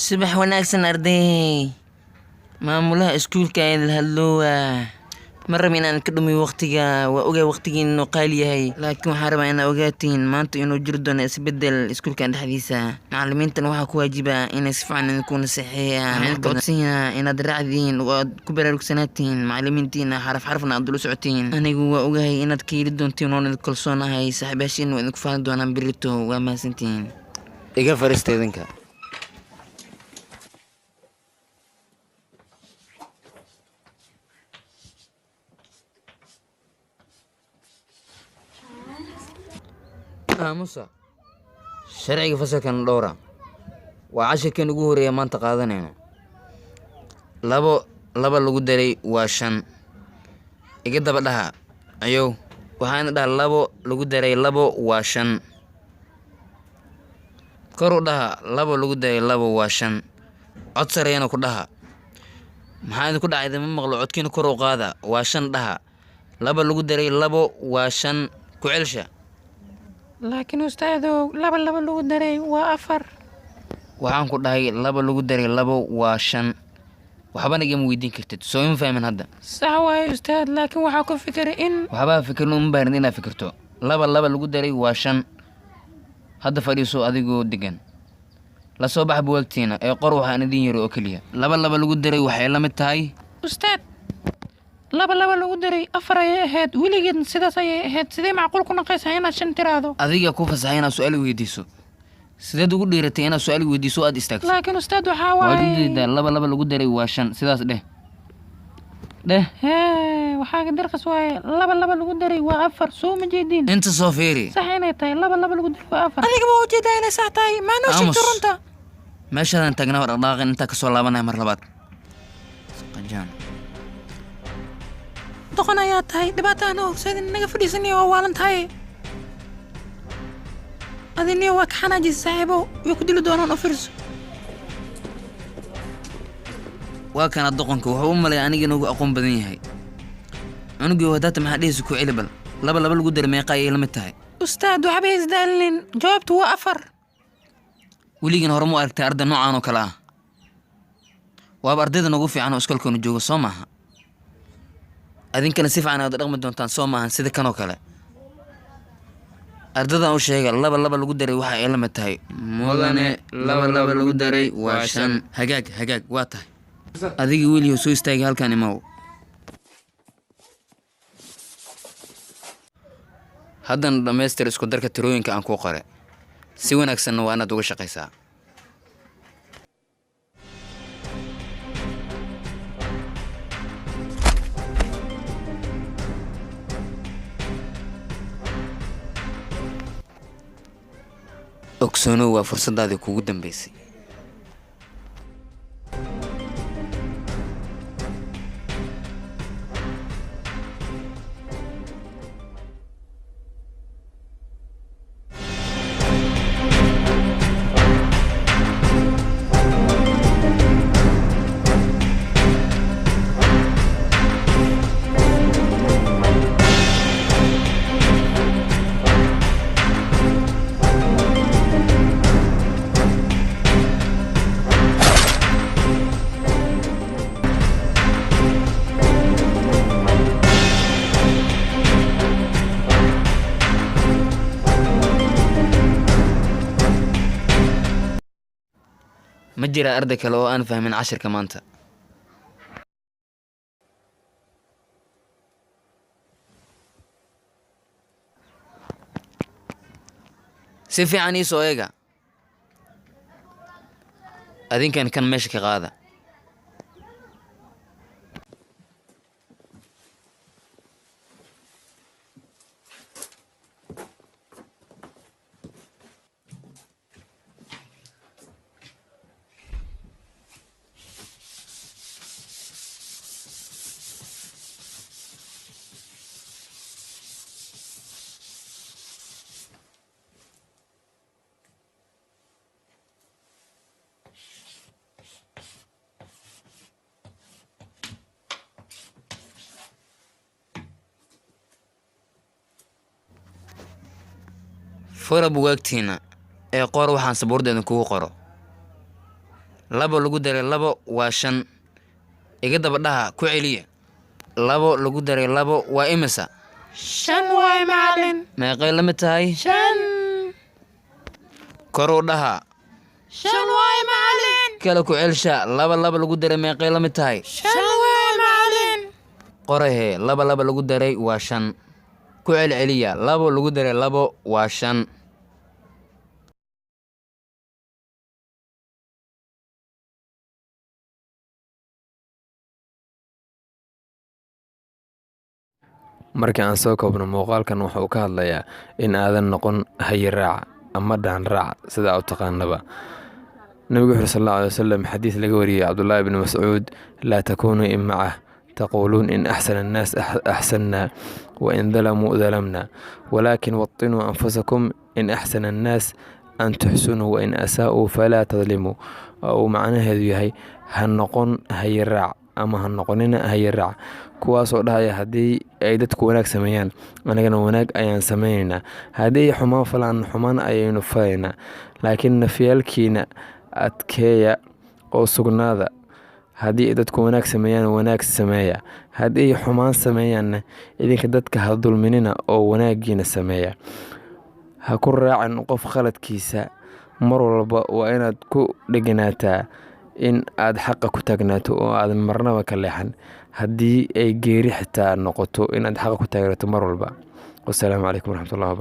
Subax wanaagsan, arday. Maamulaha iskuulka idin hadloowa. Ma rabin inaan ka dhumiyo waqtiga. Waa ogahay waqtigiin inuu qaali yahay, laakiin waxaan rabaa inaad ogaatiin maanta inuu jiri doono isbeddel iskuulkan dhexdiisa. Macallimiintan waxaa ku waajiba inay si fiican idinku naseexeeyaan. Waxaan idinka codsanayaa inaad raacdiin oo aad ku baraarugsanaatiin macallimiintiina, xaraf xarafna aad ula socotiin. Anigu waa ogahay inaad ka heli doontiin, oon idin kalsoonahay. Saaxiibayaashiin waa idinku faani doonaan berrito. Waa mahadsantihiin. Iga fariista idinka. Aamusa. Sharciga fasalkan dhowra. Waa cashirkan ugu horreeya maanta qaadanayno. Labo laba lagu daray waa 5. Iga daba dhaha. Ayow, waxaana dhaha: labo lagu daray labo waa 5. Kor u dhaha: labo lagu daray labo waa 5. Cod sareeyana ku dhaha. Maxaa idinku dhacay? Idinma maqlo. Codkiina kor u qaada. Waa 5 dhaha. Laba lagu daray labo waa 5. Ku celsha. Laakiin ustaadow, laba laba lagu daray waa 4. Waxaan ku dhahay: laba lagu daray labo waa 5. Waxbana igama weydiin kartid. Soo ima fahmin hadda? Sax waaye, ustaad, laakiin waxaa ku fikiray in Waxbaa fikirna uma baahnid inaad fikirto. Laba laba lagu daray waa 5. Hadda fadhiiso adigoo degan. La soo bax buugaagtiina ee qor waxaan idin yiri oo keliya. Laba laba lagu daray waxay la mid tahay? Ustaad, laba laba lagu daray 4 ayay ahayd. Weligeedna sidaas ayay ahayd. Sidee macquul ku noqaysaa inaad 5 tiraahdo? Adiga ku fasaxay inaad su-aal i weydiiso? Sideed ugu dhiiratay inaad su-aal i weydiiso oo aad istaagto? Laakiin ustaad, waxaa Waad waaye ujeedaa, laba laba lagu daray waa 5. Sidaas dheh, dheh. Hee, waxaa dirqas waaye. Laba laba lagu daray waa 4, soo ma jeedin? Inta soo fiiri. Sax inay tahay laba laba lagu daray waa 4. Adiga ma ujeedaa inay sax tahay? Maa noo sheegto Aamus. runta? Meeshaadan taagnaa dhaqdhaqaaqin intaa kasoo laabanaya mar labaad. Qajaan. Doqon ayaa tahay. Dhibaata ana horseedin. Naga fadhiisaniyo, waa waalan tahay adiniyo. Waa ka xanaajisa, saaxiibow. Way ku dili doonaan, u fiirso. Waa kana doqonka. Wuxuu u malaya aniga inuu aqoon badan yahay. Cunugii wadaata, maxaa dhehaysa? Ku celi bal. Laba laba lagu daray meeqa ayay la mid tahay? Ustaad, waxba isdaalinin. Jawaabtu waa 4. Weligiin hore mu aragtay arday noocaan oo kale ah? Waaba ardayda noogu fiican oo iskoolkeenu joogo, soo maaha? Adinkana si fiican aad dhaqmi doontaan, soo maahan? Sida kanoo kale ardadan u sheega: laba laba lagu daray waxa ay la mid tahay? Mudane, laba laba lagu daray waa 5. Hagaag, hagaag. Waa tahay. Adiga wiilyahow soo istaagay halkan imow. Haddana dhammaystir isku darka tirooyinka aan kuu qore. Si wanaagsanna waa inaad uga shaqaysaa. Ogsoonow, waa fursadaadii kugu dambeysay. Ma jira arday kale oo aan fahmin cashirka maanta? Si fiican ii soo eega. Adinkan kan meesha ka qaada. Fura bugaagtiina ee qor waxaan sabuurdeeda kugu qoro. 2 lagu daray 2 waa 5. Iga daba dhaha, ku celiya. 2 lagu daray 2 waa imisa? 5 waay macallin. Meeqay la mid tahay? 5. Kor u dhaha. 5 waay macallin. Kala ku celsha. 2 2 lagu daray meeqay la mid tahay? 5 waay macallin. Qorahe 2 2 lagu daray waa 5. Ku celceliya. 2 lagu daray 2 waa 5. Markii aan soo koobno muuqaalkan wuxuu ka hadlayaa in aadan noqon hayiraac ama dhaan raac sida u taqaanaba. Nabigu wuxuu sallallahu alayhi wasallam xadiis laga wariyay Cabdullaahi ibn Mas'uud, laa takuunu immacah taquuluun in axsana annaas axsanna wa in dalamuu dalamna, walaakin wattinuu anfusakum in axsana annaas an tuxsinuu wa in asaa'uu falaa tadlimuu. Oo uu macnaheedu yahay ha noqon hayiraac ama ha noqonina hayiraac, kuwaasoo dhahaya haddii ay dadku wanaag sameeyaan anagana wanaag ayaan sameynaynaa, haddii ay xumaan falaan xumaan ayaynu falaynaa, laakiin nafyaalkiina adkeeya oo sugnaada. Haddii ay dadku wanaag sameeyaan wanaag sameeya, haddii ay xumaan sameeyaanna idinka dadka ha dulminina oo wanaagiina sameeya. Ha ku raacin qof khaladkiisa, mar walba waa inaad ku dheganaataa in aad xaqa ku taagnaato oo aadan marnaba ka leexan, haddii ay geeri xitaa noqoto inaad xaqa ku taagnaato mar walba. Wassalaamu calaykum waraxmatullahi wabarakatu.